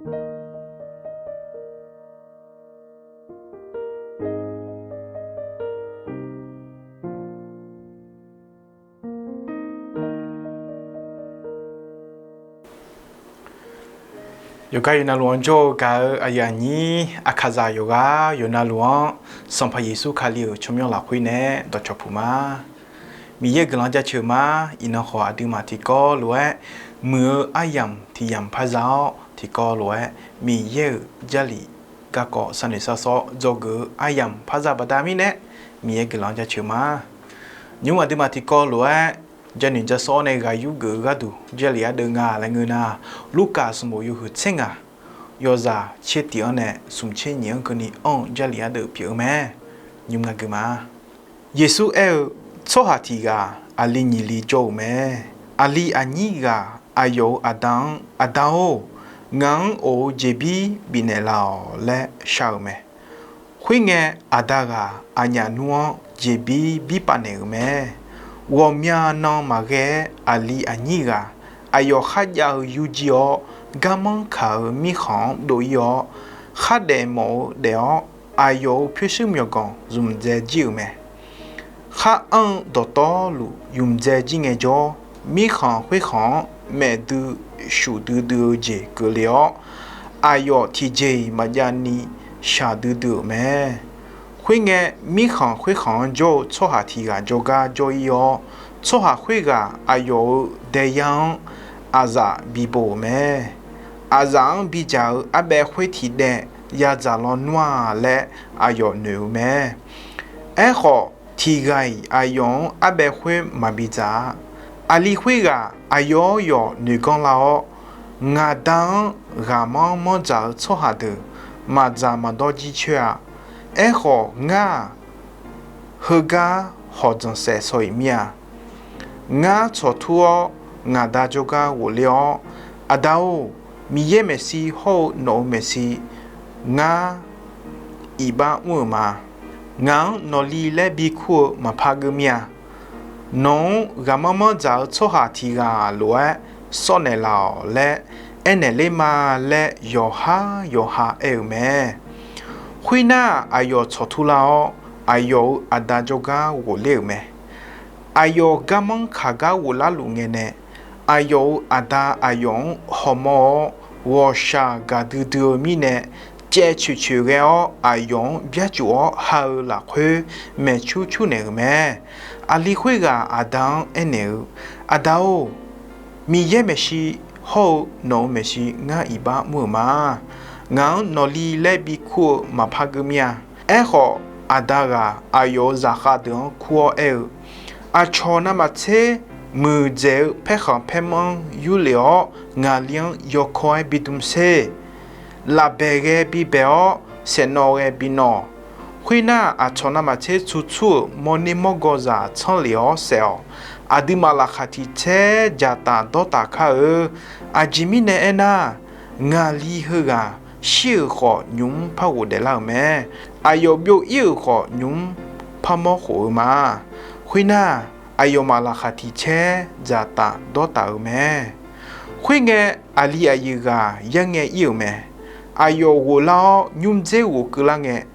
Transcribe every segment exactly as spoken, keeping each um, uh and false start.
Yawqgar yawqnavluf-anr jawr-eu gaq-eu aqyuif aqnyir aqkaqzaq yawqghaq yawqnavluf-anr, Sanqpaq Yeqsur Kali-euq tsawrmyanr lafkhoer nae dawqcawq puq ma. Miqyaer guiqlanq jaceuq ma. Iqnan khawf aqduimaf tiqkawv lof-aer muiq-eu aryamq tiq yamq par za-awr, tiqkawv lof-aer Miqyaer-euq Jarlif garkawv sharnoeq sharsawr dzawgeuf-eu aryamq par za baqda mirnae, Miqyaer guiqlanq jaceuq ma. Nymr aqduimaf tiqkawv lof-aer janoeq jasawr nae ghaq yur geuf-eu gharduq Jarlif ardeuv nga laer ngeur nar, Lurkaf sanqbof yawhuiq tser ngaq, yawzaq tser tiq-anr nae smq tser nyiq-anr keuvni anr-eu Jarlif ardeuv pyeuf-eu mae. Nymr nga gui ma. Yeqsur aer-eu, Tsawrhaq tiq ghaq aqli nyiq li jawr-euq mae. Aqli aqnyir ghaq aqyawf-euq aqda-anr, Aqda-or, ngaq-anr of-eu jeqbir bifnaeq laf-awq laer shar-euq mae. Khoerngae, aqda ghaq aqnyaf nmr-anr jeqbir bir paf naeq-euq mae. Ghawqmya nan maqghae-aer aqli aqnyir ghaq aqyawf kharjav-eu yur jir-awr, garmanr kaq-eu mirkhanq-anr dov-ir-awr, khardaef mawf-eu daef-awr, aqyawf-euq pyurshuir myawqganq zmqdzae jir-euq mae. Khar anr-eu dawqtawvluf zmqdzae jir ngaejawr, mirkhanq khoerkhanq-anr maef dui shuf duidui-eu jeq keuvle-awr, aqyawf tiqjeq-iq maqjav ni shaq duidui-euq mae. Khoerngae, mirkhanq khoerkhanq-anr jawr-eu tsawrhaq tiq ghaq jawrgar jawr-ir-awr, tsawrhaq khoerghaq aqyawf-euq daeyar-anr aqzaf bibo-euq mae. Aqzaf-anr bidzaq-eu arbaev khoer tiq daev yadzaq lawnmr-a laer aqyawf noeq-eu mae. Aerkhawf, tiq ghaq-iq aqyawf-anr arbaev khoer maqbi dzaq-a. Aqli khoerghaq aqyawf-anr yawf noeq ganr lar-awr, Ngaq Da-anr ghaqmanr manr dzaq-eu tsawrhaq deuq maqdzaq maqdawr jircoer-a. Aerkhawf, ngar-aq, heugar hawq dzanq saef shaw-iq mir-a. Ngar tsawqtur-awr, ngaq Da jawrgar ghofler-awr, Aqda-or, Miqyaer maeqshi hawr-eu nawq-euq maeqshi ngar iqbax mr-euq ma. Ngaq-anr nawqli laer bikur-eu maqpar geur mir-a. Nawq-anr ghaqmanr manr dzaq-eu tsawrhaq tiq ghaq lof-aer sawr naeqlaf-awq laer aernaeq ler ma laer yawqhar yawqha aer-euq mae. Khoernar, aqyawf tsawqtur lar-awr, aqyawf-euq aqda jawrgar ghofler-euq mae. Aqyawf garmanr kaq gar ghoflar luf ngae nae, aqyawf-euq aqda aqyawf-anr hawmawr-awr, ghawqshaq gaqdui dui-eu mirnae, caev coeq coeq ghae-awr aqyawf-anr byarcuf-awr ha-eu lafkhoer maeqcur cur naeq-euq mae. Aqli khoerghaq aqda-anr aernaeq-eu, Aqda-or, Miqyaer maeqshi hawr-eu nawq-euq maeqshi ngar iqbax mr-euq ma. Ngaq-anr nawqli laer bikur-eu maqpar geur mir-a. Aerkhawf, aqda ghaq aqyawf-euq zaqkhav deuq-anr kur-awr aer-eu, Aqcawq navmaqtser muiqdzaeq-eu paerkhanq paermanr yurlef-awr, ngaqli-anr yawkawr-aer bidm sher. Lafbaeq ghae bibaeq-awr, saeqnawv ghae binawv. Khoernar, aqcawq navmaqtser tsur tsur-euq mawrner mawrgawzaq tsanr lef-awr saef-awq. Aqduimaf laqkhaq tiq caer dzaqtaf dawrtaf kar-eu. Aqjeq mirnae aernar, ngaqli heughaq shir-euq khawf, nymq-mr par ghofdaef lar-euq mae. Aqyawf byov-ir-euq khawf, nymq-mr par mawr khof-eu ma. Khoernar, aqyawfmaf laqkhaq tiq caer dzaqtaf dawrtaf-euq mae. Khoerngae, aqli aqyuif ghaq yarngae ir-euq mae. Aqyawf ghoflar-awr, nymr dzer ghofkeuv lar ngae,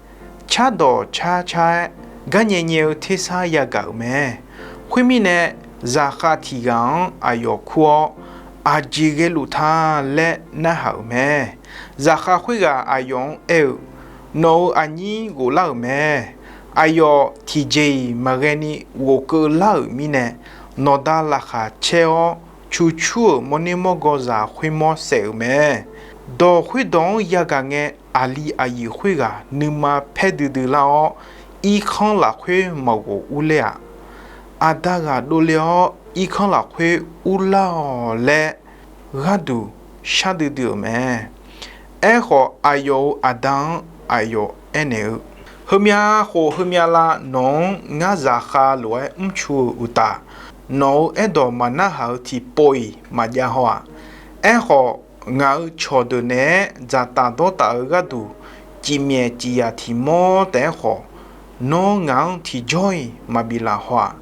cardawq car car-aer garnyae nyae-eu tersar yagaq-euq mae. Khoermirnae, zaqkhav tiq ghaq-anr aqyawf kur-awr, Aqjeq ghaeluf ta laer narhaq-euq mae. Zaqkhav khoerghaq aqyawf-anr aer-eu, Nawq-euq aqnyir ghoflar-euq mae. Aqyawf tiqjeq-iq maqghae ni ghofkeuv lar-euq mirnae, nawqda laqkhaq caer-awr, cucur-euq mawrner mawrgawzaq khoermawr saef-euq mae. Dawq khoerdawq-anr yagaq ngae, aqli aqyuif khoerghaq nuima paer duidui lar-awr, irkanr lafkhoer maqghof urler-aq, aqda ghaq dovle-awr irkanr lafkhoer urlar-awq laer gharduq shar duidui-euq mae. Aerkhawf, aqyawf-euq aqda-anr aqyawf aernaeq-eu, Heumyav khof heumyav lav nawq-anr ngar zaqkhav lof-aer mrcu-euq uqtaf, nawq-euq aerdawq maqnarhaq-eu tiqpov-iq maqjav haw-aq. Aerkhawf, ngaq-euq cawqdeuq naeq-aer dzaqtaf dawrtaf-eu gharduq cifmyaef cifyaq tiq mawr taef-aer khawf, nawr ngaq-anr tiqjawr-iq maqbif laf haw-aq.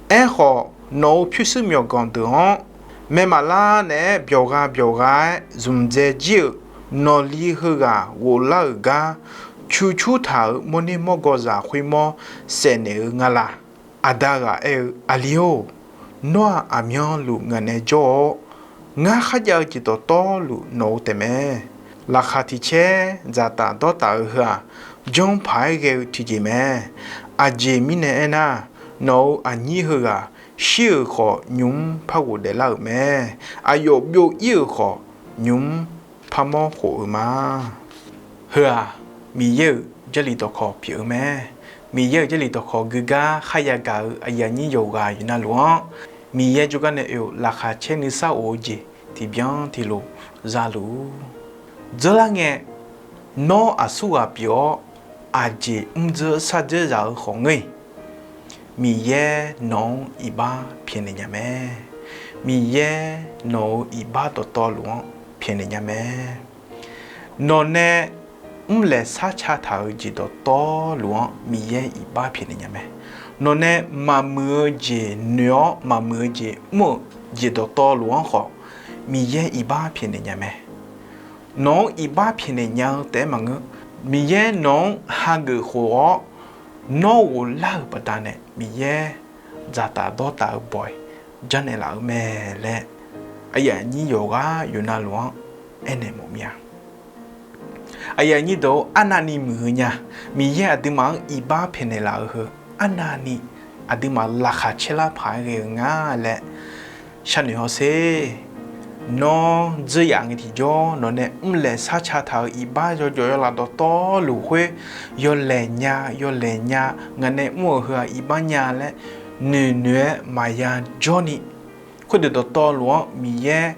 Aerkhawf, nawq-euq pyurshuir myawqganq deuq-anr maermaqlar naeq-aer byawqgha byawqgha-aer zmqdzae jir-euq Nawqli heughaq ghoflar-euq gar cucur taq-euq mawrner mawrgawzaq khoermawr saefnaeq-eu nga la? Aqda ghaq aer-eu, Aqli-or, nawr-aq aqmyanluf ngaq nae jawr-awr, ngar kharjav-eu jeq dawqtawvluf nawq-eu taefmae. Laqkhaq tiq caer dzaqtaf dawrtaf-eu heu-aq, janr paq-aer ghae-eu tiqjeq mae. Aqjeq mirnae aernar, nawq-euq aqnyir heughaq shir-euq khawf, nymq-mr par ghofdaef lar-euq mae. Aqyawf byov-ir-euq khawf, nymq-mr parmawr khof-eu ma. Heu-aq, Miqyaer-euq Jarlif dawqkawq pyeuf-eu mae. Miqyaer-euq Jarlif dawqkawq geugar kharya gaq-eu aqyuif aqnyir yawqghaq yawqnavluf-anr, Miqyaer jawrgar nae oe-euq laqkhaq caer nuisar of-eu jeq tiqbyan tiqlof zaluf-ur. Dzeurlar ngae, nawr aqsurghaq pyeuf-awr, aqjeq mrdzeur shardzeur zaq-eu khawf ngeur-iq, Miqyaer nawq-anr iqbax pyaeqnaeq nya mae. Miqyaer nawq-euq iqbax dawqtawvluf-anr pyaeqnaeq nya mae. Nawqnae mrlaeq sharca taq-euq jeq dawqtawvluf-anr Miqyaer iqbax pyaeqnaeq nya mae. Nawqnae maqmuiq-eu jeq noeq-awr maqmuiq-eu jeq mr-euq jeq dawqtawvluf-anr khawf, Miqyaer iqbax pyaeqnaeq nya mae. Nawq-anr iqbax pyaeqnaeq nya-eu taef-aer maqngeur. Miqyaer nawq-anr hageuf khof-awr, nawr ghoflar-euq baqdanae Miqyaer dzaqtaf dawrtaf-eu bawq-iq janrnaeq laf-eu mae laer, aqyuif aqnyir yawqghaq yawqnavluf-anr aernaeq mawf mir-a. Aqyuif aqnyir deuq-or, arnavni muiq-eu nya. Miqyaer aqduimaf-anr iqbax pyaeqnaeq laf-eu heu, arnavni aqduimaf laqkhaq caerlar paq-aer ghae-eu nga laer sharnoeq hawsher. Nawr dzeur yaf ngae tiqjawr, nawqnae mrlaeq sharca taq-euq iqbax yawjawf yawlaf dawqtawvluf khoer, yawlaeq nya, yawlaeq nya, ngaq nae mr-euq heu-aq iqbax nya laer noeq noeq-aer maqya jawrni, khoerdeuq dawqtawvluf-anr Miqyaer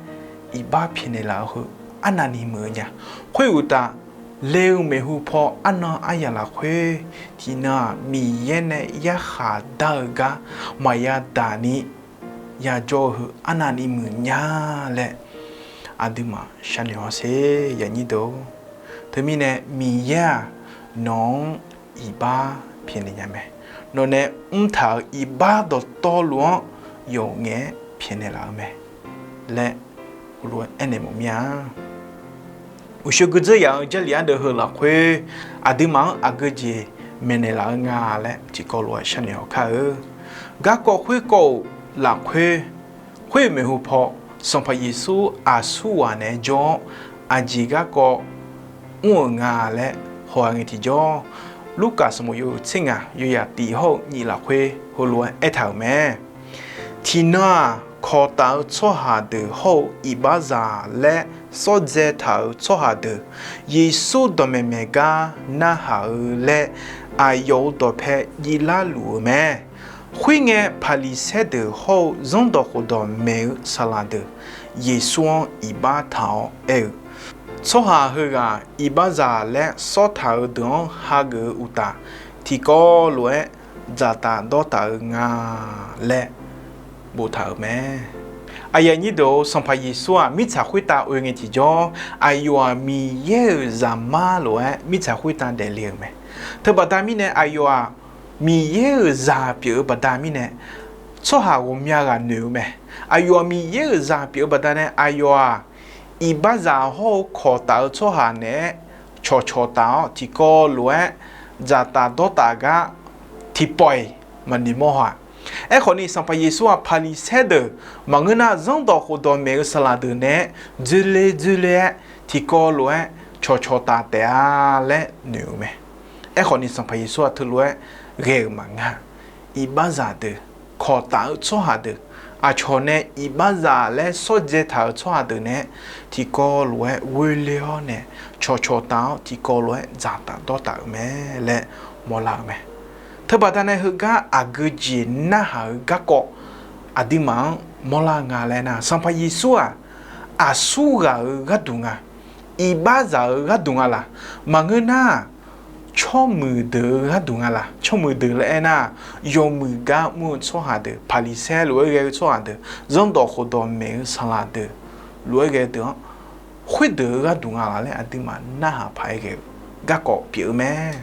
iqbax pyaeqnaeq laf-eu heu arnavni muiq-eu nya. Khoeruqtaf, le-eu maeqhu paw arnan aryaq lafkhoer, tiqnan-aq Miqyaer nae yarkhaq dar-eu gar maqya daq ni yajawr-eu heu arnavni muiq nya laer aqduimaf sharnoeq hawsher, aqyuif aqnyir deuq-or. Teumirnae Miqyaer-aq nawq-anr iqbax pyaeqnaeq nya mae. Nawqnae mrtaq-euq iqbax dawqtawvluf-anr yawf ngaef-aer pyaeqnaeq laf-eu mae laer heulof-aer aernaeq mawf mir-a. Uqshoe gui dzeur yaf-eu Jarlif ardeuv heu lafkhoer, aqduimaf-anr aqgeu jeq maeqnaeq laf-eu nga laer tiqkawv lof-aer sharnoeq haw kar-eu. Garkawv khoerkawv-euq lafkhoer, khoer-euq maeqhu paw, Sanqpaq Yeqsur aqsurghaq naeq-aer jawr-awr, aqjeq garkawv mr-euq nga laer haw-a ngae tiqjawr, Lurkaf sanqbof yawhuiq tser ngaq yawyaq tiq hawr-eu nyiq lafkhoer heulof-aer aertaq-euq mae. Tiqnan-aq, kawqtaf-eu tsawrhaq deuq hawr-eu iqbaxzaq laer sawrdzae taq-euq tsawrhaq deuq, Yeqsur dawqmaeq maeq gar narhaq-eu laer aqyawf-euq dawqpae jivlar luf-eu mae. Khoerngae, Paqliqsaer deuq hawr-eu Zanrdawq khofdawq maeq-eu saqlaq deuq, Yeqsur-anr iqbax taq-awr aer-eu, Tsawrhaq heughaq iqbaxzaq laer sawrtaq-eu deuq-anr hageuf-eu uqtaf, tiqkawv lof-aer dzaqtaf dawrtaf-eu nga laer boftaq-euq mae. Aqyuif aqnyir deuq-or, Sanqpaq Yeqsur-aq mirtsaq khoertav oe ngae tiqjawr, aqyawf-aq Miqyaer-euq Zaqmar lof-aer mirtsaq khoertav daefle-euq mae. Teubaqda mirnae aqyawf-aq Miqyaer-euq zaq pyeuf-eu baqda mirnae, tsawrhaq ghawqmya ghaq noeq-eu mae. Aqyawf-aq Miqyaer-euq zaq pyeuf-eu baqdanae aqyawf-aq iqbaxzaq hawr-eu kawqtaf-eu tsawrhaq naeq-aer cawqcawq taf-awr tiqkawv lof-aer dzaqtaf dawrtaf gar tiqpawf-iq maqnoeq mawr haw-aq. Aerkhawfni, Sanqpaq Yeqsur-aq Paqliqsaer deuq maqngeur nar, Zanrdawq khofdawq maeq-eu saqlaq deuq naeq-aer dzoerle dzoerle-aer tiqkawv lof-aer cawqcawq taf taef-a laer noeq-eu mae. Aerkhawfni, Sanqpaq Yeqsur-aq teulof-aer ghae-euq maqngeur-a. Iqbaxzaq deuq, kawqtaf-eu tsawrhaq deuq, aqcawq nae iqbaxzaq laer sawrdzae taq-euq tsawrhaq deuq naeq-aer tiqkawv lof-aer ghoele-awr nae cawqcawq taf-awr tiqkawv lof-aer dzaqtaf dawrtaf-euq mae laer mawrlar-eu mae. Teubaqda nae heugar aqgeu jeq narhaq-eu garkawv aqduimaf-anr mawrlar nga laer nar, Sanqpaq Yeqsur-aq aqsurghaq-euq gharduq nga, iqbaxzaq-euq gharduq nga laq? Maqngeur nar, tsawrmuiq deuq-euq gharduq nga laq? Tsawrmuiq deuq laer aernar, yawmuiq gar mr-eu tsawrhaq deuq, Paqliqsaer lof-aer ghae-eu tsawrhaq deuq, Zanrdawq khofdawq maeq-eu saqlaq deuq lof-aer ghae-eu deuq-anr, khoerdeuq-euq gharduq nga laq laer aqduimaf narhaq paq-aer ghae-eu garkawv pyeuf-eu mae.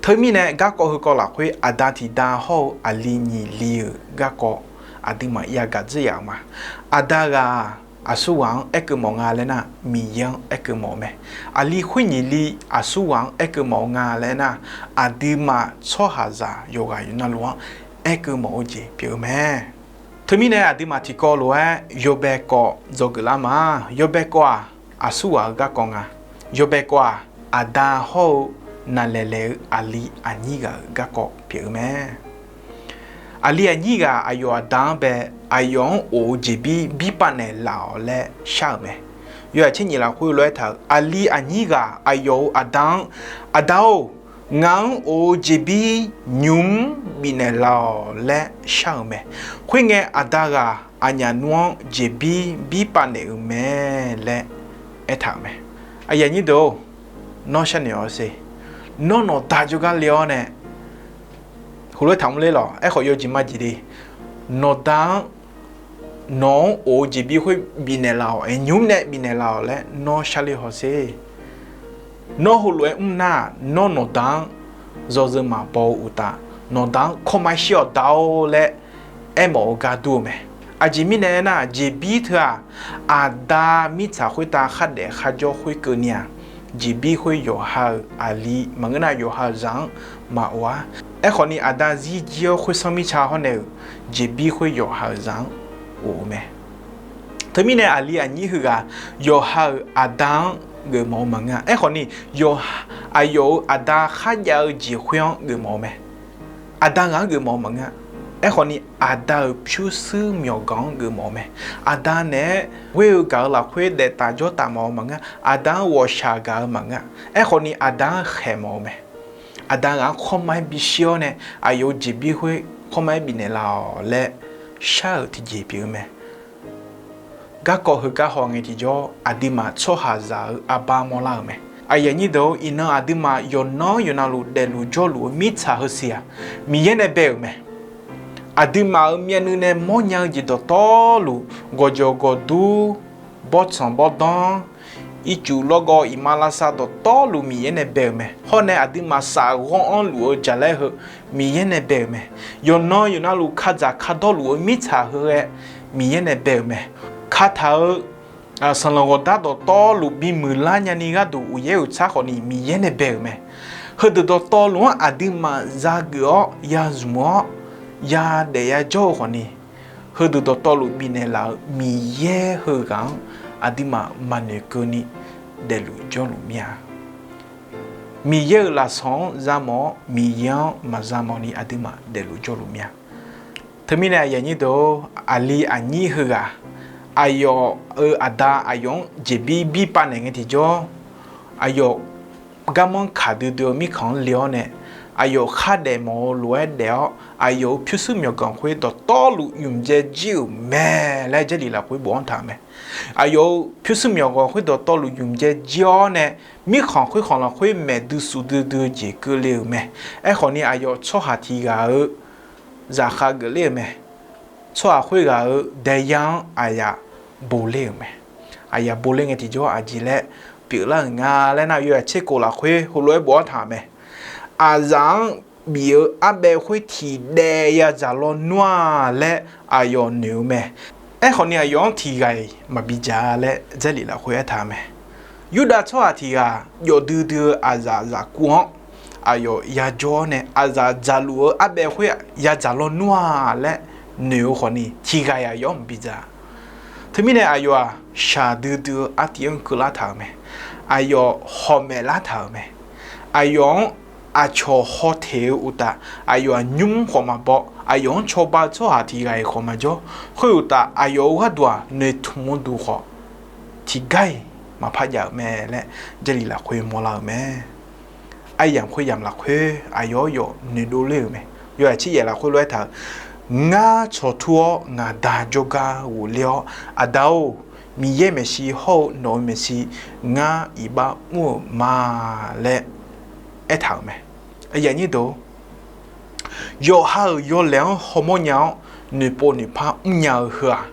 Teumirnae garkawv heukawv lafkhoer aqda tiqda hawr-eu aqli nyiq li-euq garkawv aqduimaf yagaq dzeur yaf-eu ma. Aqda ghaq-aq, aqsurghaq-anr aerkeuv mawf nga laer nar, Miqyaer-anr aerkeuv mawf-eu mae. Aqli khoer nyiq li aqsurghaq-anr aerkeuv mawf-eu nga laer nar, aqduimaf tsawrhaqzaq yawqghaq navluf-anr aerkeuv mawf-eu jeq pyeuf-eu mae. Teumirnae aqduimaf tiqkawv lof-aer yawbae kawv dzawgeuf lar ma. Yawbae kawv-aq, aqsurghaq-eu garkawv nga. Yawbae kawv-aq, aqda hawr-eu naqlaeq laeq-eu aqli aqnyir ghaq-euq garkawv pyeuf-eu mae. Aqli aqnyir ghaq aqyawf aqda-anr bae, aqyawf-anr of-eu jeqbir bir pav naeqlaf-awq laer shar-euq mae. Yawhaiq tser nyiq lafkhoer lof-aer taq-euq, aqli aqnyir ghaq aqyawf-euq aqda-anr, Aqda-or, ngaq-anr of-eu jeqbir nymq-mr bifnaeq laf-awq laer shar-euq mae. Khoerngae, aqda ghaq aqnyaf nmr-anr jeqbir bir pav naeq-euq mae laer aertaq-euq mae. Aqyuif aqnyir deuq-or, nawr sharnoeq-awr sher. Nawr nawqda jawrgar le-awr nae, heulof-aer taqmr ler lawq. Aerkhawf yawjeq majeq le. Nawqda-anr, nawq-anr of-eu jeqbir khoer bifnaeq laf-awq, aer nymq-mr nae bifnaeq laf-awq laer nawr sharler haw sher. Nawr heulof-aer mr nar-aq, nawr nawqda-anr yawzeu maqbaw-eu uqtaf, nawqda-anr kawrmar shir-awq da-or laer aermawf-eu gar dur-eu mae. Aqjeq mirnae aernar, jeqbir teu-aq, aqda mirtsaq khoertav khardaef kharjawr khoerkeuvni-aq, jeqbir khoer yawqha-euq aqli maqngeur nar, yawqha-euq zaq-anr maqof-ar. Aerkhawfni, aqda zirjir-awr khoersanr mirtsa hawr nae-euq jeqbir khoer yawqha-euq zaq-anr of-eu mae. Teumirnae, aqli aqnyir heughaq yawqha-euq aqda-anr geufmawf-eu maqngeur-a. Aerkhawfni, aqyawf-euq aqda kharjav-eu jeq khoer-anr geufmawf-eu mae. Aqda ghaq-anr geufmawf-eu maqngeur-a. Aerkhawfni, aqda-euq pyurshuir myawqganq-anr geufmawf-eu mae. Aqda naeq-aer ghoer-eu gaq-eu lafkhoer daef taf jawr taf mawf-eu maqngeur-a. Aqda-anr ghawqshaq gaq-eu maqngeur-a. Aerkhawfni, aqda-anr khaeq mawf-eu mae. Aqda ghaq-anr kawrmar-aer bishir-awr nae, aqyawf-euq jeqbir khoer kawrmar-aer bifnaeq laf-awq laer shar-euq tiqjeq pyeuf-eu mae. Garkawv heugar haw ngae tiqjawr, aqduimaf tsawrhaqzaq-euq arbar mawrlar-euq mae. Aqyuif aqnyir deuq-or, iqnan aqduimaf yawqnan yawqnavluf daefluf jawrluf-eu mirtsaq heusiq-aq, Miqyaer nae bae-euq mae. Aqduimaf-euq myavnuiv nae mawrnya-eu jeq dawqtawvluf, gawqjawq gawqdur, bawrtsanq bawrdanr, ircuf lawrgawv iqmalavshav dawqtawvluf Miqyaer nae bae-euq mae. Hawr nae aqduimaf safghawr-anr luf-eu jaqlaer heu Miqyaer nae bae-euq mae. Yawqnan yawqnavluf kadzaq kadawr luf-eu mirtsaq heu ghae Miqyaer nae bae-euq mae. Kataq-eu sanqlanq ghawqdar dawqtawvluf bimuiq lar nyani gharduq uqyaer uqtsar khawfni Miqyaer nae bae-euq mae. Heudeuq dawqtawvluf-anr aqduimaf zageuf-awr yazmq-awr yadaef yajawr-eu khawfni, heudeuq dawqtawvluf bifnaeq laf-eu Miqyaer heughaq-anr aqduimaf maqnoeq keuvni daefluf jawrluf mir-a. Miqyaer-euq lafsawq-anr yamawf-awr Miqyaer-anr maqyamawf ni aqduimaf daefluf jawrluf mir-a. Teumirnae aqyuif aqnyir deuq-or, aqli aqnyir heughaq aqyawf-euq aqda aqyawf-anr jeqbir bir pav naeq ngae tiqjawr, aqyawf garmanr kaq duidui-eu mirkhanq-anr le-awr nae, aqyawf khardaef mawf-eu lof-aer daef-awr, aqyawf-euq pyurshuir myawqganq khoer dawqtawvluf ymqbyaer jir-euq mae laer Jarlif lafkhoer bofanr taq-euq mae. Aqyawf-euq pyurshuir myawqganq khoer dawqtawvluf ymqbyaer jir-awr nae, mirkhanq khoerkhanq lafkhoer maeqdui sufdui dui-eu jeq keuvle-euq mae. Aerkhawfni, aqyawf tsawrhaq tiq ghaq-euq zaqkhav geufler-euq mae. Tsawrhaq khoerghaq-euq daeyar-anr aqyaf boler-euq mae. Aqyaf boler ngae tiqjawr aqjeq laer pyeuflar-euq nga laer nar, yawhaiq tser kof lafkhoer heulof-aer bofanr taq-euq mae. Aqzaf-anr bif-eu arbaev khoer tiqdaev yadzaq lawnmr-a laer aqyawf noeq-eu mae. Aerkhawfni, aqyawf-anr tiq ghaq-iq maqbi dzaq-a laer Jarlif lafkhoer aertaq-euq mae. Yurdav tsawrhaq tiq ghaq jawf duidui-eu aqzaf zafkuv-anr aqyawf yajawr-awr nae, aqzaf dzaqluf-eu arbaev khoer yadzaq lawnmr-a laer noeq-eu khawfni, tiq ghaq-iq aqyawf-anr maqbi dzaq-a. Teumirnae aqyawf-aq, shaqdui dui-eu artiv-anr keuvlar taq-euq mae. Aqyawf hawmaeq lar taq-euq mae. Aqyawf-anr aqcawq haw teq-eu uqtaf, aqyawf-aq nymr khawf maqbaw, aqyawf-anr cawba-eu tsawrhaq tiq ghaq-iq khawf maqjawr. Khoeruqtaf, aqyawf-euq gharduq-aq noeqtmq-eu duq khawf tiqgar-iq maqpar jav-euq mae laer Jarlif lafkhoer mawrlar-euq mae. Aryamq khoeryamq lafkhoer aqyawf-anr yawf noeqdov ler-euq mae. Yawhaiq tser yaef lafkhoer lof-aer taq-euq, ngar tsawqtur-awr ngaq Da jawrgar ghofler-awr, Aqda-or, Miqyaer maeqshi hawr-eu nawq-euq maeqshi ngar iqbax mr-euq ma laer aertaq-euq mae. Yawqha-euq yawlaeq-anr hawmawr nya-awr, noeqpov noeqpar mrnya-eu heu-aq,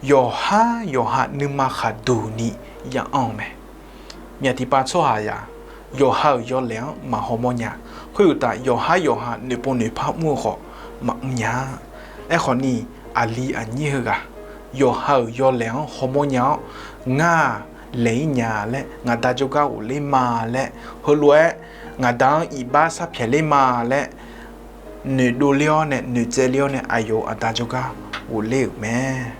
yawqhar yawqha nuima khaqduq ni ya anr-eu mae. Myaq tiqpav tsawrhaq-aq, yawqha-euq yawlaeq-anr maqhaw mawrnya. Khoeruqtaf, yawqhar yawqha noeqpov noeqpar mr-eu khawf maqmr nya-a. Aerkhawfni, aqli aqnyir heughaq, yawqha-euq yawlaeq-anr hawmawr nya-awr, ngar-aq laeq-ir nya laer, ngaqda jawrgar ghofler ma laer, heulof-aer ngaqda-anr iqbax sharpyaeq ler ma laer, noeqdov ler-awr nae noeqtsaev ler-awr nae aqyawf-euq aqda jawrgar ghofler-euq mae.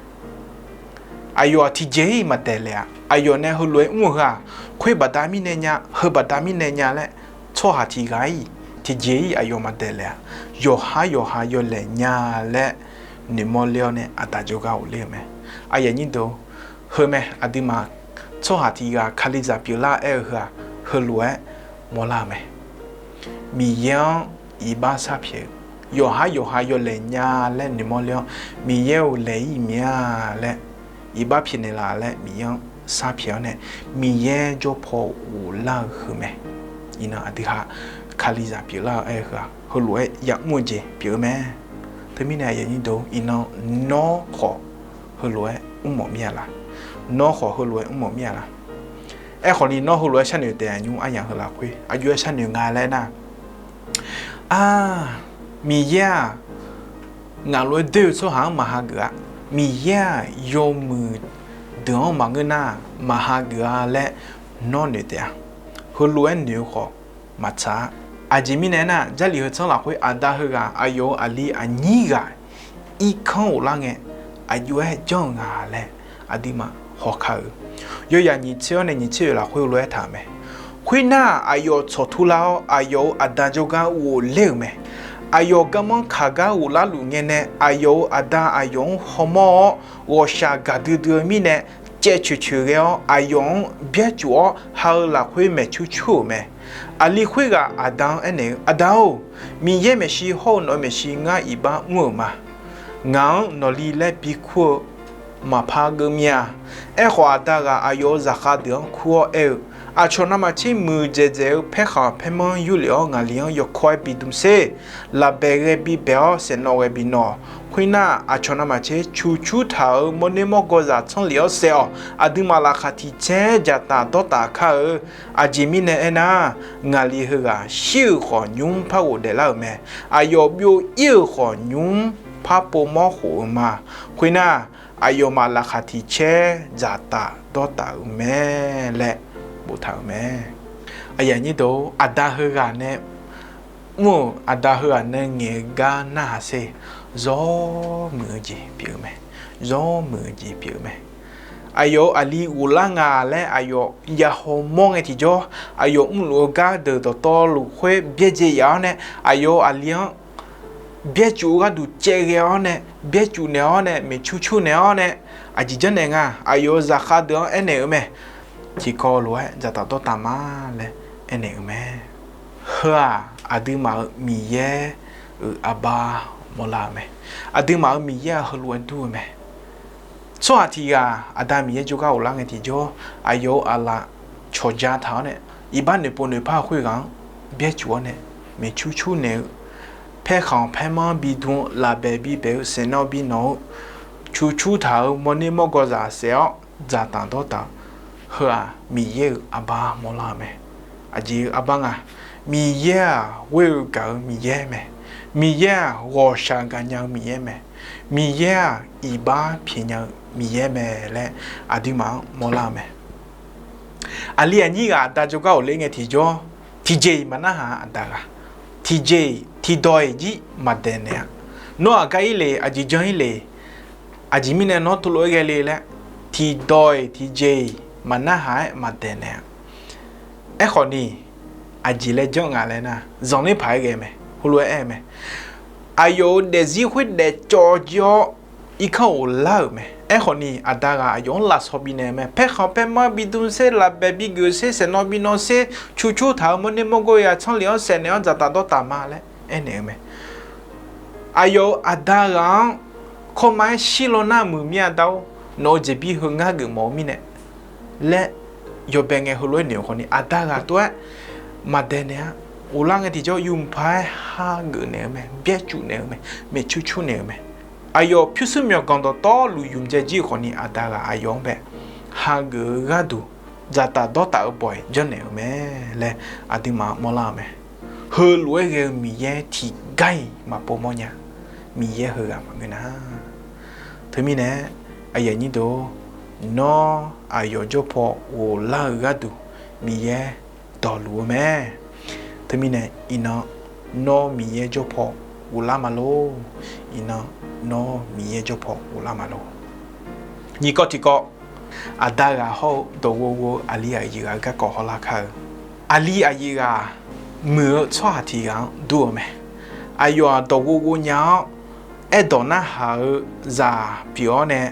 Aqyawf-aq tiqjeq-iq maqdaeq laeq-a. Aqyawf nae heulof-aer mr-eu heu-aq, khoer baqda mirnae nya, heu baqda mirnae nya laer, tsawrhaq tiqghaq-iq tiqjeq-iq aqyawf maqdaeq laeq-a. Yawqhar yawqha yawlaeq nya laer noeqmawr ler-awr nae aqda jawrgar ghofler-eu mae. Aqyuif aqnyir deuq, heu mae, aqduimaf tsawrhaq tiqghaq Kalizaq pyeuflar aer-eu heu-aq, heulof-aer mawrlar-eu mae. Miqyaer-anr iqbax sharpyaeq-eu, yawqhar yawqha yawlaeq nya laer noeqmawr ler-awr, Miqyaer-euq laeq-ir miq-a laer, iqbax pyaeqnaeq laf laer Miqyaer-anr sharpyaeq-awr nae, Miqyaer jawrpaw ghoflar-eu heu mae. Iqnan aqdui ha Kalizaq pyeuflar-eu aer-eu heu-aq, heulof-aer yamr-eu jeq pyeuf-eu mae. Teumirnae aqyuif aqnyir deuq, iqnan nawr khawf heulof-aer mrmawf mir-a laq? Nawr khawf heulof-aer mrmawf mir-a laq? Aerkhawf ni nawr heulof-aer sharnoeq taef-a nymr aryamq heu lafkhoer aqjox-aer sharnoeq nga laer nar, Aq, Miqyaer-aq, ngaq lof-aer doer-eu tsawrhaq-anr maqhageuf-a. Miqyaer-aq, yawmuiq deuq-anr maqngeur nar, maqhageuf-a laer nawr noeq taef-a. Heulof-aer noeq-eu khawf maqtsaq-a. Aqjeq mirnae aernar, Jarlif heu tsanr lafkhoer aqda heughaq aqyawf-euq aqli aqnyir ghaq irkanr ghoflar ngae, aqjox-aer janr-eu nga laer aqduimaf hawkar-eu. Yawyaq nyiq tser-awr nae nyiq tser oeq lafkhoer lof-aer taq-euq mae. Khoernar, aqyawf tsawqtur lar-awr, aqyawf-euq aqda jawrgar ghofler-euq mae. Aqyawf garmanr kaq gar ghoflar luf ngae nae, aqyawf-euq aqda aqyawf-anr hawmawr-awr, ghawqshaq gaqdui dui-eu mirnae, caev coeq coeq ghae-awr, aqyawf-anr byaercuf-awr ha-eu lafkhoer maeqcur cur-euq mae. Aqli khoerghaq aqda-anr aernaeq-eu, Aqda-or, Miqyaer maeqshi hawr-eu nawq-eu maeqshi ngar iqbax mr-euq ma. Ngaq-anr nawqli laer bikur-eu maqpar geuf mir-a. Aerkhawf, aqda ghaq aqyawf-euq zaqkhav deuq-anr kur-awr aer-eu, Aqcawq navmaqtser muiqdzaeq dzaeq-eu paerkhanq paermanr yurlef-awr, ngaqli-anr yawkawr-aer bidm sher. Lafbaeq ghae bibaeq-awr, saeqnawv ghae binawv-awq. Khoernar, aqcawq navmaqtser cuqcur taq-euq mawrner mawrgawzaq tsanrlef-awr saef-awq. Aqduimaf laqkhaq tiq caer dzaqtaf dawrtaf kar-eu. Aqjeq mirnae aernar, ngaqli heughaq shir-euq khawf nymr par ghofdaef lar-euq mae. Aqyawf byov-ir-euq khawf nymr par povmawr khof-eu ma. Khoernar, aqyawfmaf laqkhaq tiq caer dzaqtaf dawrtaf-euq mae laer boftaq-euq mae. Aqyuif aqnyir deuq, aqda heughaq nae mr-euq, aqda heughaq nae ngaeq-eu gar narhaq sher, zawr muiq-eu jeq pyeuf-eu mae. Zawr muiq-eu jeq pyeuf-eu mae. Aqyawf-euq aqli ghoflar nga laer aqyawf ya hawmawr ngae tiqjawr, aqyawf mrluf-eu gar deuq dawqtawvluf khoer byaerdzae yaf-awr nae, aqyawf-euq aqli-anr byaercuf-eu gharduq caev ghae-awr nae, byaercuf naeq-awr nae, maeqcur cur naeq-awr nae, aqjeq janrnaeq nga. Aqyawf-euq zaqkhav deuq-anr aernaeq-eu mae. Tiqkawv lof-aer dzaqtaf dawrtaf ma laer aernaeq-eu mae. Heu-aq, aqduimaf-euq Miqyaer-euq arbar mawrlar-eu mae. Aqduimaf-euq Miqyaer-aq heulof-aer dur-eu mae. Tsawrhaq tiq ghaq Aqda Miqyaer jawrgar ghoflar ngae tiqjawr, aqyawf-euq aqlaf cawqja taq-awr nae, iqbax noeqpov noeqpar-eu khoerghaq-anr byaercuf-awr nae, maeqcur cur naeq-eu, paerkhanq paermanr bidm-eu, lafbaeq bibaeq-eu, saeqnawv binawv-eu, cuqcur taq-euq mawrner mawrgawzaq saef-awr dzaqtaf dawrtaf-eu, heu-aq Miqyaer-euq arbar mawrlar-eu mae. Aqjeq-eu arbar nga. Miqyaer-aq ghoer-eu gaq-eu Miqyaer mae. Miqyaer-aq ghawqshaq gaqnya-eu Miqyaer mae. Miqyaer-aq iqbax pyaeqnya-eu Miqyaer mae laer aqduimaf-anr mawrlar-eu mae. Aqli aqnyir ghaq aqda jawrgar ghofler ngae tiqjawr, tiqjeq-iq maqnarhaq-a aqda ghaq. Tiqjeq-iq tiqdawq-iq jir maqdaeqnaeq-a. Nawr aqgar ir le, aqjeq janr ir le. Aqjeq mirnae nawr teulof-aer ghae le laer, tiqdawq-iq tiqjeq-iq maqnarhaq-aer maqdaeqnaeq-a. Aerkhawf ni, aqjeq laer janr nga laer nar, zanqler paq-aer ghae mae. Heulof-aer aer-eu mae. Aqyawf-euq daefzir khoer daefcawv jir-awr, irkanr ghoflar-euq mae. Aerkhawf ni, aqda ghaq aqyawf-anr lafsawq bifnaeq-eu mae. Paerkhanq paermanr bidm sher, lafbaeq bigeuf sher, saeqnawv binawv sher, cuqcur taq-euq mawrner mawrgawzaq tsanrlef-awr saef naeq-awr dzaqtaf dawrtaf ma laer aernaeq-eu mae. Aqyawf-euq aqda ghaq-anr kawrma-aer shir law nar muiq mir-a da-or, nawq-eu jeqbir heu ngar geufmawf-eu mirnae laer yawbae ngae heulof-aer noeq-eu khawf ni, aqda ghaq tov-aer maqdaeqnaeq-a. Ghoflar ngae tiqjawr yumq paq-aer hageuf naeq-eu mae, byaercuf naeq-eu mae, maeqcur cur naeq-eu mae. Aqyawf pyurshuir myawqganq dawqtawvluf yumq dzae jir-euq khawf ni, aqda ghaq aqyawf-anr bae hageuf-eu gharduq dzaqtaf dawrtaf-eu bawq-iq janrnaeq-eu mae laer aqduimaf mawrlar-eu mae. Heulof-aer ghae-eu Miqyaer tiqgar-iq maqpov mawrnya. Miqyaer heughaq maqngeur nar. Teumirnae, Aqyuif aqnyir deuq-or, nawr aqyawf jawrpaw ghoflar-eu gharduq Miqyaer dawqluf-eu mae. Teumirnae iqnan nawr Miqyaer jawrpaw ghoflar ma lor. Iqnan nawr Miqyaer jawrpaw ghoflar ma lor. Nyiq kawv tiq kawv, aqda ghaq hawr-eu dawqghov ghov-eu aqli aqyuif ghaq-eu garkawv hawlar kar-eu. Aqli aqyuif ghaq muiq-eu tsawrhaq tiq ghaq-anr dur-eu mae. Aqyawf-aq dawqghov ghov nya-awr, aerdawq narhaq-eu zaq pyeuf-awr nae,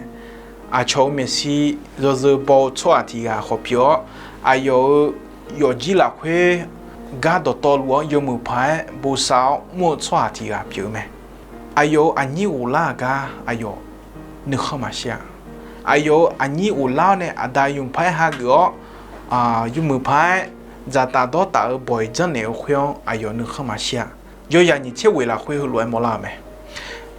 aqcawq-euq maeqshi yawzeu baw-eu tsawrhaq tiq ghaq khawf pyeuf-awr, aqyawf-euq yawfjir lafkhoer gar dawqtawvluf-anr yawmuiq paq-aer bosav-awr mr-eu tsawrhaq tiq ghaq pyeuf-eu mae. Aqyawf-euq aqnyir ghoflar-euq gar aqyawf nuikhanr maqshir-a. Aqyawf-euq aqnyir ghoflar-awr nae aqda yawmuiq paq-aer hageuf-awr, yawmuiq paq-aer dzaqtaf dawrtaf-eu bawq-iq janrnaeq-eu khoer-anr aqyawf nuikhanr maqshir-a. Yawzaq nyiq tser ghoeq lafkhoer heulof-aer mawrlar-eu mae.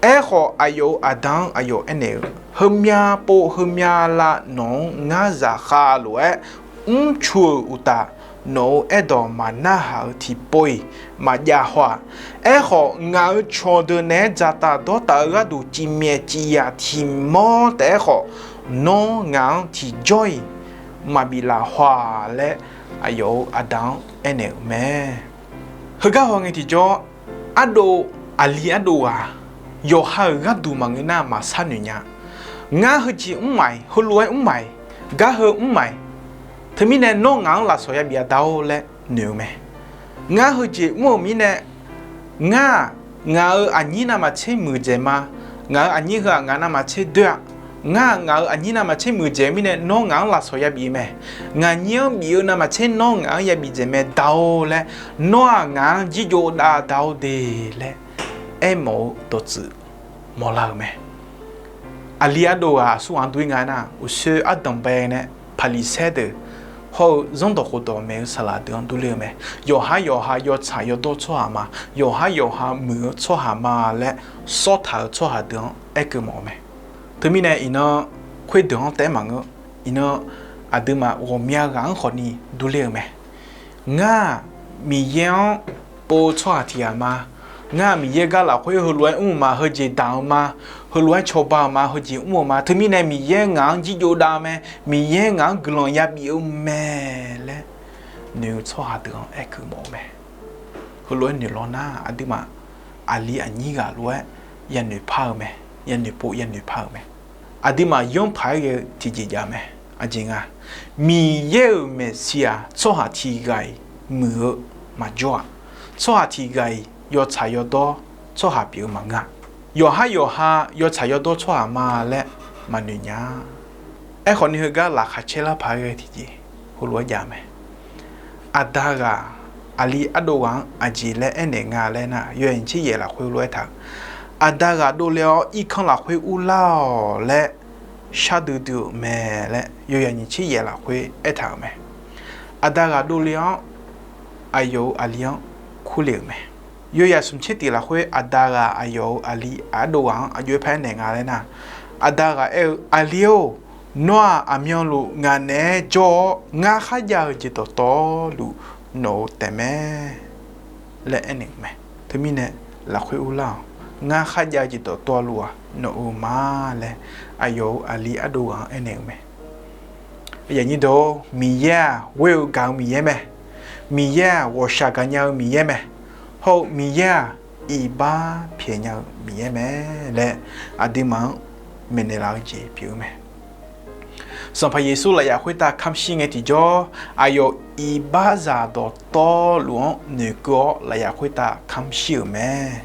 Aerkhawf, aqyawf-euq aqda-anr aqyawf aernaeq-eu, Heumyav pov heumyav lav nawq-anr ngar zaqkhav lof-aer mrcu-euq uqtaf, nawq-euq aerdawq maqnarhaq-eu tiqpov-iq maqjav haw-aq. Aerkhawf, ngaq-euq cawqdeuq naeq-aer dzaqtaf dawrtaf-eu gharduq cifmyaef cifyaq tiq mawr taef-aer khawf, nawr ngaq-anr tiqjawr-iq maqbif laf haw-aq laer, aqyawf-euq aqda-anr aernaeq-euq mae. Heugar hawngae tiqjawr, ardov, aqli ardov ghaq, yawqha-euq gharduq maqngeur nar maqsar noeq nya. Ngar heujeq mr maq-iq, heulof-aer mr maq-iq, gar heu mr maq-iq, teumirnae nawr ngaq-anr lafsawq yabif-a da-or laer noeq-eu mae. Ngar heujeq mr-euq mirnae, ngar-aq, ngaq-euq aqnyir navmaqtser muiqdzaeq ma. Ngaq-euq aqnyir heu-aq ngaq navmaqtser doer-a. Ngar-aq, ngaq-euq aqnyir navmaqtser muiqdzaeq-eu mirnae nawr ngaq-anr lafsawq yabif-eu mae. Ngaqnyir-anr bif-eu navmaqtser nawr ngaq-anr yabif dzaeq mae da-or laer, nawr-aq ngaq-anr jirjov dav da-or de laer aermawf-eu dawqtsuif mawrlar-eu mae. Aqli ardov ghaq aqsur ghaq-anr dur-ir nga aernar, uqshoe ardanqbae nae Paqliqsaer deuq hawr-eu zanrdawq khofdawq maeq-eu saqlaq deuq-anr durler-eu mae. Yawqhar yawqha yawtsaq yawdawr tsawrhaq ma. Yawqhar yawqha muiq-eu tsawrhaq ma laer sawrtaq-eu tsawrhaq deuq-anr aerkeuv mawf-eu mae. Teumirnae iqnan khoerdeuq-anr taef-aer maqngeur. Iqnan aqduimaf ghawqmya ghaq-anr khawfni durler-eu mae. Ngar-aq, Miqyaer-anr pov-eu tsawrhaq tiq ghaq ma. Ngar-aq, Miqyaer gar lafkhoer heulof-aer mr-eu ma, heujeq daq-eu ma, heulof-aer cawba-eu ma, heujeq mr-eu ma. Teumirnae Miqyaer ngaq-anr jirjov dav-eu mae. Miqyaer ngaq-anr guiqlanq yabif-eu mae laer noeq-eu tsawrhaq deuq-anr aerkeuv mawf-eu mae. Heulof-aer noeq law nar, aqduimaf aqli aqnyir ghaq lof-aer yanoeq par-eu mae. Yanoeq pov yanoeq par-eu mae. Aqduimaf yanr paq-aer ghae-eu tiqjeq jav mae. Aqjeq nga, Miqyaer-euq maeqshi-aq tsawrhaq tiq ghaq-iq muiq-eu maqjawr-aq. Tsawrhaq tiq ghaq-iq yawtsaq yawdawr tsawrhaq pyeuf-eu maqngeur-a. Yawqhar yawqha yawtsaq yawdawr tsawrhaq ma laer maqnoeq nya-a. Aerkhawf ni heugar laqkhaq caer lar paq-aer ghae tiqjeq heulof-aer jav mae. Aqda ghaq aqli ardov ghaq-anr aqjeq laer aernaeq nga laer nar, yawzaq nyiq tser yaef lafkhoer lof-aer taq-eu, aqda ghaq dovle-awr irkanr lafkhoer urlar-awq laer shardui dui-euq mae laer yawzaq nyiq tser yaef lafkhoer aertaq-euq mae. Aqda ghaq dovle-awr aqyawf-euq aqli-anr kurle-euq mae. Yawzaq smq tser tiq lafkhoer aqda ghaq aqyawf-euq aqli ardov ghaq-anr aqjox-aer paq-aer naeq nga laer nar, aqda ghaq aer-eu, Aqli-or, nawr-aq aqmyanluf ngaq naeq-aer jawr-awr ngar kharjav-eu jeq dawqtawvluf nawq-euq taef mae laer aernaeq-euq mae. Teumirnae lafkhoer urlar-awq. Ngar kharjav-eu jeq dawqtawvluf-aq nawq-euq ma laer aqyawf-euq aqli ardov ghaq-anr aernaeq-euq mae. Aqyuif aqnyir deuq-or, Miqyaer-aq ghoer-eu gaq-eu Miqyaer mae. Miqyaer-aq ghawqshaq gaqnya-eu Miqyaer mae. Hawr-eu Miqyaer-aq iqbax pyaeqnya-eu Miqyaer mae laer aqduimaf-anr maeqnaeq laf-eu jeq pyeuf-eu mae. Sanqpaq Yeqsur lafyaf khoertav kamq shir ngae tiqjawr, aqyawf iqbaxzaq dawqtawvluf-anr noeqkeuv-awr lafyaf khoertav kamq shir-euq mae.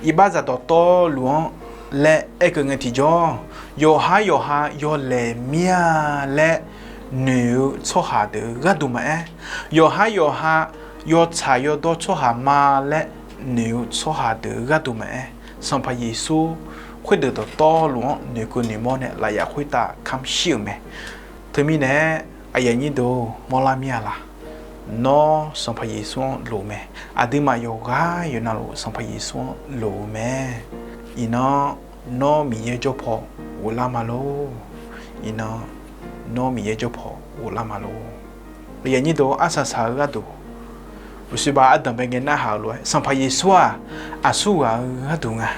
Iqbaxzaq dawqtawvluf-anr laer aerkeuv ngae tiqjawr, yawqhar yawqha yawlaeq mir-a laer noeq-eu tsawrhaq deuq-eu gharduq maqaer, yawqhar yawqha yawtsaq yawdawr tsawrhaq ma laer noeq-eu tsawrhaq deuq-eu gharduq maqaer, Sanqpaq Yeqsur khoerdeuq dawqtawvluf-anr noeqkeuv noeqmawr nae lafyaf khoertav kamq shir-euq mae. Teumirnae aqyuif aqnyir deuq-or, mawrlar mir-a laq? Nawr Sanqpaq Yeqsur-anr loq mae. Aqduimaf yawqghaq yawqnavluf Sanqpaq Yeqsur-anr loq-eu mae. Iqnan nawr Miqyaer jawrpaw ghoflar ma lor. Iqnan nawr Miqyaer jawrpaw ghoflar ma lor. Aqyuif aqnyir deuq-or, arsaq saq-eu gharduq, uqshoe bav ardanqbae ngae narhaq-eu lof-aer, Sanqpaq Yeqsur-aq aqsurghaq-eu gharduq nga,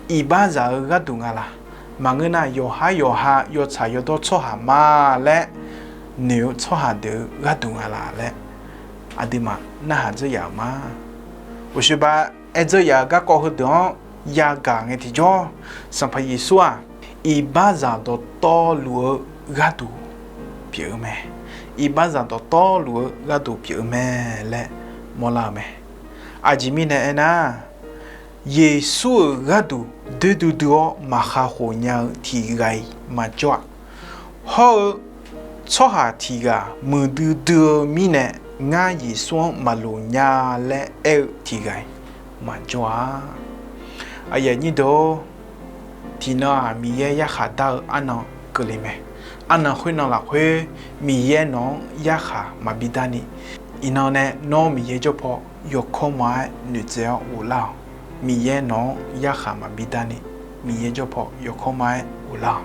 iqbaxzaq-eu gharduq nga laq? maqngeur nar, yawqhar yawqha yawtsaq yawdawr tsawrhaq ma laer noeq-eu tsawrhaq deuq-eu gharduq nga laf laer aqduimaf narhaq dzeur yaf-euq ma. Uqshoe ba aer dzeur yaf-eu garkawv heudeuq-anr yagaq ngae tiqjawr, Sanqpaq Yeqsur-aq, iqbaxzaq dawqtawvluf-eu gharduq pyeuf-eu mae. Iqbaxzaq dawqtawvluf-eu gharduq pyeuf-eu mae laer mawrlar-eu mae. Aqjeq mirnae aernar, Yeqsur-euq gharduq doer duidui-awr maqkhaq khof nya-eu tiq ghaq-iq maqjawr-a. Hawr-eu tsawrhaq tiq ghaq muiqdui dui-eu mirnae, ngar Yeqsur-anr maqloq nya laer aer-eu tiq ghaq-iq maqjawr-a. Aqyuif aqnyir deuq-or, tiqnan-aq Miqyaer yarkhaq dar-eu arnan keuvle mae. Arnan khoernan lafkhoer Miqyaer nawq-anr yarkhaq maqbi darni, iqnan nae nawr Miqyaer jawrpaw yawkawr ma-aer noeqtsaev-awr ghoflar-awq. Miqyaer nawq-anr yarkhaq maqbi darni, Miqyaer jawrpaw yawkawr ma-aer ghoflar-awq.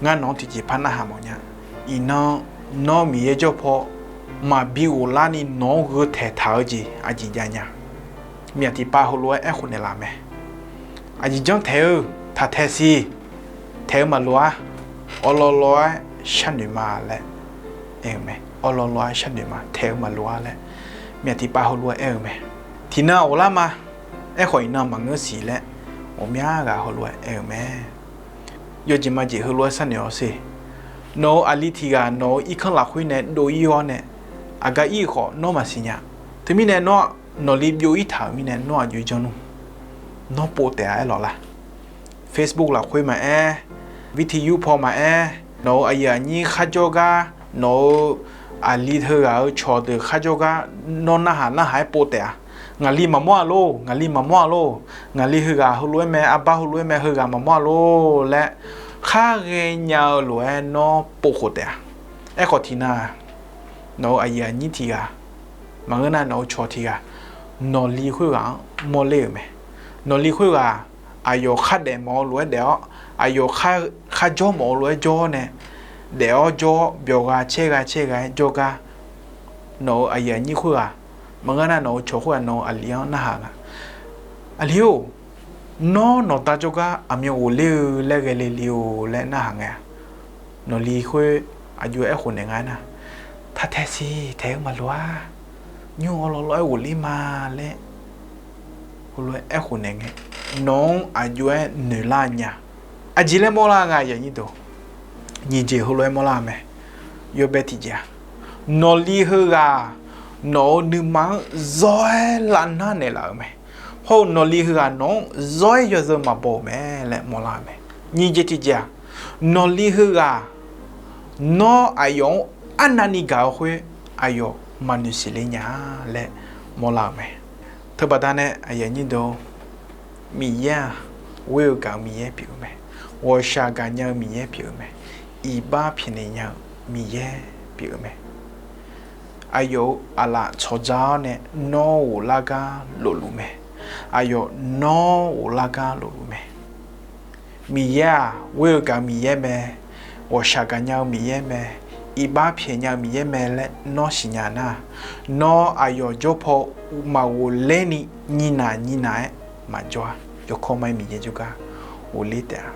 Ngar nawq-anr tiqjeqpar narhaq mawfnya. Iqnan nawr Miqyaer jawrpaw maqbi ghoflarni nawq-anr gheu taeqtaq-eu jeq aqjeq jav nya. Myaq tiqpav heulof-aer aerkhof naeqlaf mae. Aqjeq janr taeq-eu, taq tae siq, taeq-eu maqloq-ar, awrlawrlawr-aer sharnoeq ma laer aer-eu mae. Awrlawrlawr-aer sharnoeq ma, taeq-eu maqloq-ar laer myaq tiqpav heulof-aer aer-eu mae. Tiqnan ghoflar ma. Aerkhawf iqnan maqngeur siq laer ghawqmya ghaq heulof-aer aer-eu mae. Yawjeq majeq heulof-aer sharnoeq-awr sher. Nawq-euq aqli tiq ghaq nawq-euq irkanr lafkhoer nae dov ir-awr nae, aqgar ir-eu khawf nawr maqsiq nya. Teumirnae nawr nawqli byov ir taq-euq mirnae nawr aqjox janr nmr. Nawr pov taef-a aer lawq lar. Facebook lafkhoer maqaer, vitiyu paw maqaer, nawq-euq aqyuif aqnyir kharjawr gar, nawq-euq aqli heughaq-euq cawqdeuq kharjawr gar, nawr narhaq narhaq-aer pov taef-a. Ngaqli maqmawr-a lor, ngaqli maqmawr-a lor, ngaqli heughaq heulof-aer mae, arbar heulof-aer mae, heughaq maqmawr-a lor laer khar ghaenya-eu lof-aer nawr povkhof taef-a. Aerkhawf tiqnan-aq, nawq-euq aqyuif aqnyir tiq ghaq, maqngeur nar nawq-euq cawq tiq ghaq, nawqli khoerghaq-anr mawrler-euq mae. Nawqli khoerghaq aqyawf khardaef mawf-eu lof-aer daef-awr, aqyawf kharjawr mawf-eu lof-aer jawr-awr nae, daef-awr jawr-awr byawq gha caer gha caer gha-aer jawrgar, nawq-euq aqyuif aqnyir khoerghaq, maqngeur nar nawq-euq cawq khoerghaq nawq-euq aqli-anr narhaq nga. Aqli-or, nawr nawqda jawrgar aqmyan ghofler-eu laer ghae le le-or laer narhaq ngae-a. Nawqli khoer aqjox-aer aerkhof naeq nga aernar, taq tae siq, taeq-eu maqloq-ar, nymr awrlawrlawr-aer ghofler ma laer heulof-aer aerkhof naeq ngae, nawq-anr aqjox-aer noeqlar nya. Aqjeq laer mawrlar nga aqyuif aqnyir deuq, nyiq jeq heulof-aer mawrlar mae. Yawbae tiqjeq-aq, nawqli heughaq nawq-euq nuima-anr zawr-aer lavnar naeqlaf-euq mae. Hawr-eu nawqli heughaq nawq-anr zawr-aer yawzeu maqbaw-euq mae laer mawrlar-eu mae. Nyiq jeq tiqjeq-aq, nawqli heughaq nawr aqyawf-anr arnavni gaq-eu khoer aqyawf maqnoeq siqle nya-a laer mawrlar-euq mae. Teubaqda nae aqyuif aqnyir deuq, Miqyaer-aq, ghoer-eu gaq-eu Miqyaer pyeuf-eu mae. Ghawqshaq gaqnya-eu Miqyaer pyeuf-eu mae. Iqbax pyaeqnaeq nya-eu Miqyaer pyeuf-eu mae. Aqyawf-euq aqlaf tsawqdza-awr nae nawr ghoflar gar lofluf mae. Aqyawf nawr ghoflar gar lofluf mae. Miqyaer-aq, ghoer-eu gaq-eu Miqyaer mae, ghawqshaq gaqnya-eu Miqyaer mae, iqbax pyaeqnya-eu Miqyaer mae laer nawr siqnya nar, nawr aqyawf jawrpaw maqghof lerni nyinaq nyinaq-aer maqjawr-a. Yawkawr ma-aer Miqyaer jawrgar ghofler taef-a.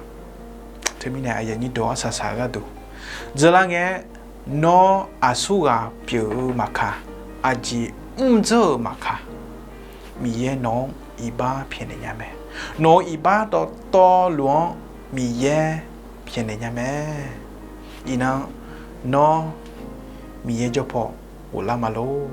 Teumirnae aqyuif aqnyir deuq-anr saqsaq-eu gharduq dzeurlar ngae-aer, nawr aqsurghaq pyeuf-eu maqkaq, aqjeq mr dzeur-euq maqkaq, Miqyaer nawq-anr iqbax pyaeqnaeq nya mae. Nawq-euq iqbax dawqtawvluf-anr Miqyaer pyaeqnaeq nya mae. Iqnan nawr Miqyaer jawrpaw ghoflar ma lor.